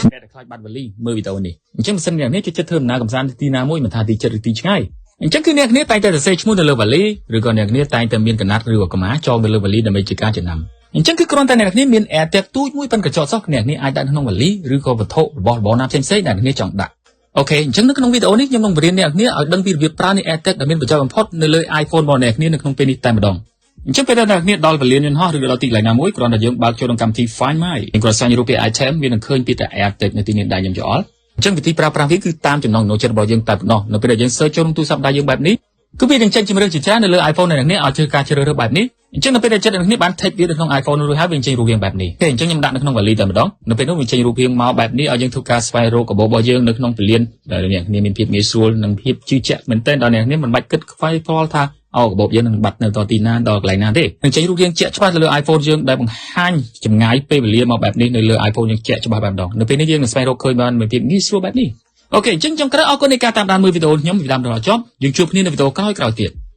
អ្នកដែលខ្លាចបាត់វ៉ាលីមើលវីដេអូនេះអញ្ចឹងបើសិនអ្នកនេះចូលចិត្តធ្វើដំណើរកម្សាន្តទីណាមួយមិនថាទីជិតឬទីឆ្ងាយអញ្ចឹងគឺអ្នកគ្នាតែងតែសរសេរឈ្មោះនៅលើវ៉ាលីឬក៏អ្នកគ្នាតែងតែមានកណាត់ឬក៏កម្មាចងនៅលើវ៉ាលីដើម្បីជាការចំណាំអញ្ចឹងគឺគ្រាន់តែអ្នកគ្នាមាន AirTag ទូចមួយប៉ុនកញ្ចក់សោះអ្នកគ្នាអាចដាក់ក្នុងវ៉ាលីឬក៏វត្ថុរបស់របរណាផ្សេងៗដែលអ្នកគ្នាចង់ដាក់ OK អញ្ចឹងនៅក្នុងវីដេអូនេះខ្ញុំនឹងបង្រៀនអ្នកគ្នាឲ្យដឹងពីរបៀបប្រើនៃ AirTag ដែលមានប្រយោជន៍បំផុតនៅលើ iPhone របស់អ្នកគ្នានៅក្នុងពេលនេះតែម្ដងអញ្ចឹងពេលដែលអ្នកគ្នាដល់វលានយន្តហោះឬដល់ទីកន្លែងណាមួយគ្រាន់តែយើងបើកចូលក្នុងកម្មវិធី Find My យើងគ្រាន់តែស្វែងរកពាក្យ item វានឹងឃើញពាក្យថា AirTag នៅទីនេះដែលខ្ញុំចង់អញ្ចឹងវិធីប្រើប្រាស់វាគឺតាមចំណង់ចំណូលចិត្តរបស់យើងតែប៉ុណ្ណោះនៅពេលដែលយើង search ចូលក្នុងទូរស័ព្ទដៃយើងបែបនេះគឺវានឹងចេញជម្រើសជាច្រើននៅលើ iPhone អ្នកនេះឲ្យធ្វើការជ្រើសរើសបែបនេះអញ្ចឹងនៅពេលដែលចិត្តអ្នកនេះបាន tick វានៅក្នុង iPhone រួចហើយវាចេញរូបរាងបែបនេះទេអញ្ចឹងខ្ញុំដាក់នៅក្នុងវ៉ាលីតែម្ដងនៅពេលនោះវាចេញរូបរាងមកបែបនេះឲ្យយើងធ្វើការស្វែងរកកាបូបរបស់យើងនៅក្នុងពលានដែលអ្នកគ្នាមានភាពងាយស្រួលនិងភាពជឿជាក់មែនទែនដល់អ្នកគ្នាមិនបាច់គិតខ្វាយខ្វល់ថាអូកាបូបយើងនឹងបាត់នៅតទីណាដល់កន្លែងណាទេនឹងចេញរូបរាងជាក់ច្បាស់ទៅលើ iPhone យើងដែលបង្ហាញចម្ងាយពេលវេលាមកបែបនេះនៅលើ iPhone យើងជាក់ច្បាស់បែបម្ដងនៅពេលនេះយើងនឹងស្វែងរកឃើញបានមានភាពងាយស្រួលបែបនេះOK អញ្ចឹងចុងក្រោយអរគុណនៃការតាមដានមើលវីដេអូខ្ញុំពីដើមដល់ចប់យើងជួបគ្នានៅវីដេអូក្រោយៗទៀត។